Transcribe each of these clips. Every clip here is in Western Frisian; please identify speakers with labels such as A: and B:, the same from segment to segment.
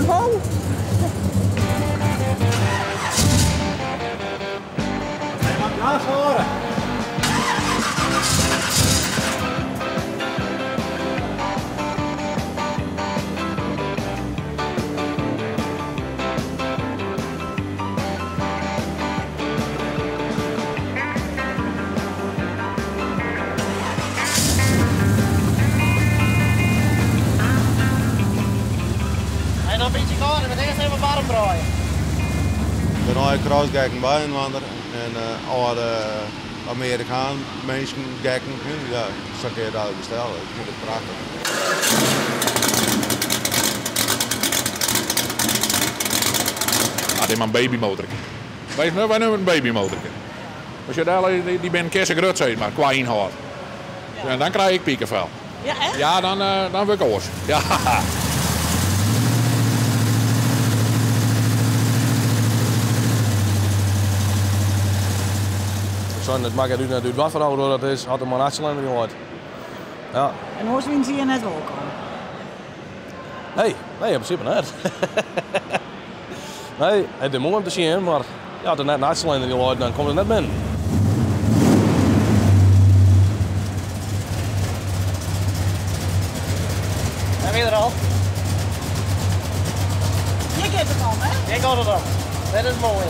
A: Oh!
B: En dan bytsje kâld, ik moat earst even warm draaie.
C: De nije crossgekken byinoar en âlde Amerikaan minsken gekken. Ja, sa kin je it eigentlik bestelle. Ik fyn it prachtich.
D: Ah, dit is mar in babymotorke. Wy wy neame it in babymotorke. As je dêr lizze, dy binne kerse grut sis mar, kwa ynhâld. En dan krij ik pikefel.
A: Ja, echt?
D: Ja, dan, dan wurd ik oars. Ja.
E: Ik sei, it makket net út watfoar auto dat is, as der mar in achtsilinder yn leit. Ja.
A: En oars wiene se hjir net wolkom?
E: Nee, nee, yn prinsipe net. Nee, it is moai om te sjen, mar ja, as der net in achtsilinder yn leit, dan komt it net binnen.
B: Dêr wie er al.
A: Hjir giet it om, hè?
B: Hjir giet it om. Dit is moai.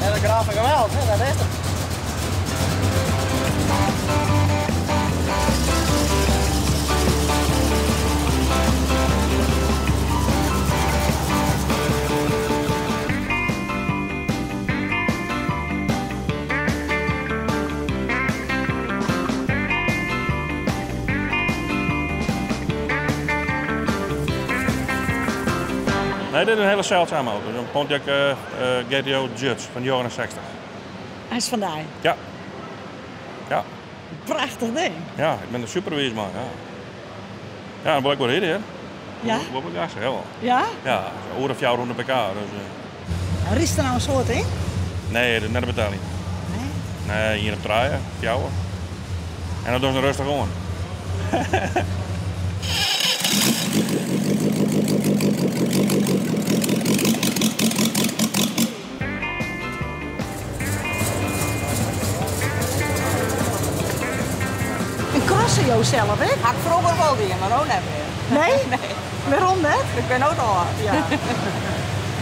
B: En it graffe geweld, hè, dat is it.
D: Nee, dit is in hiele seldsame auto. In Pontiac GTO Judge fan 69.
A: Hy is fan dy?
D: Ja. Ja.
A: Prachtich ding.
D: Ja, ik bin der super wiis mei. Ja, ja dan wol ik wol ride, hear.
A: Ja?
D: Wol ik gas, ja wol.
A: Ja?
D: Ja, oer de 400 pk. Dus.
A: Rydst der no in soad yn?
D: Nee, dat is net te beteljen.
A: Nee?
D: Nee, ien op trije, fjouwer. En dat dogge se rêstich oan.
A: En crosse jo sels ek?
F: Ha ik froeger wol dien, mar no net mear.
A: Nee?
F: Nee.
A: Wêrom net?
F: Ik bin no te âld.
A: Ja.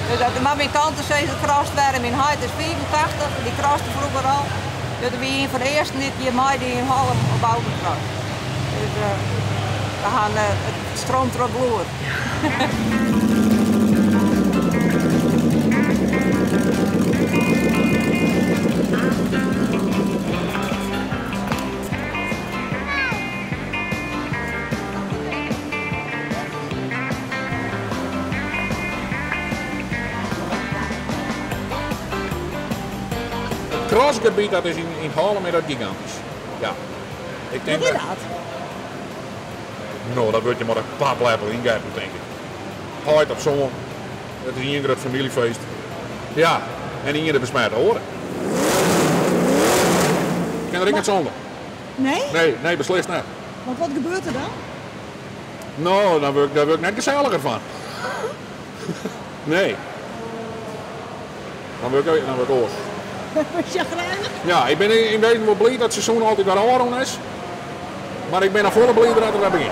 F: Dus dat, mar myn tante sei se crost wer en myn heit is 85, dy croste froeger al. Dus dat wie ien fan de earsten dy't hjir meidie yn Hollum op autocross. Dus we han, it streamt troch it bloed.
D: It crossgebiet dat is yn Hollum is dat gigantysk. Ja. Ik tink
A: Wat is dat?
D: No, dat wurdt je mei de papleppel yngetten, tink ik. Heit of soan, it is ien grut famyljefeest. Ja, en ien de besmet de oare. Ik kin der ek net sûnder.
A: Nee?
D: Nee, nee, beslist net.
A: Want wat gebeurt der dan?
D: No, dan wurd, dêr wurd ik net geselliger fan. Nee. Dan wurd ik, dan wurd ik oars.
A: Chagrijnig?
D: Ja, ik bin yn wezen wol bliid dat it seizoen altyd wer ôfrûn is. Mar ik bin noch folle blider dat it wer begjint.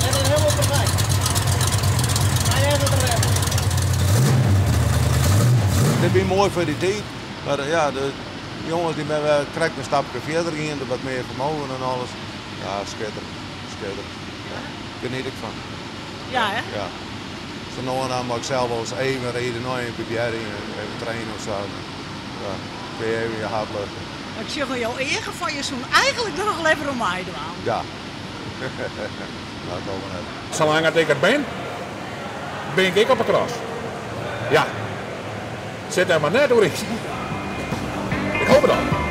B: Dit is hielendal perfekt. Hy is it der
C: Dit wie moai foar dy tiid, mar ja, de jonges dy binne wer krekt in stapke fierder gien, wat mear fermogen en alles. Ja, skitterend, skitterend. Ja, geniet ik fan.
A: Ja, hè?
C: Ja. Sa no en dan mei ik sels wolris even ride nei in probearje, even traine of sa. Ja, kun je even je hart luchten.
A: Mar ik sjoch oan jo eagen fan je soene eigentlik der noch leaver oan meidwaan.
C: Ja. Dat dogge we net.
D: Salang at ik der bin, bin ik ek op de cross. Ja. Sit dêr mar net oer yn. Ik hoop it al.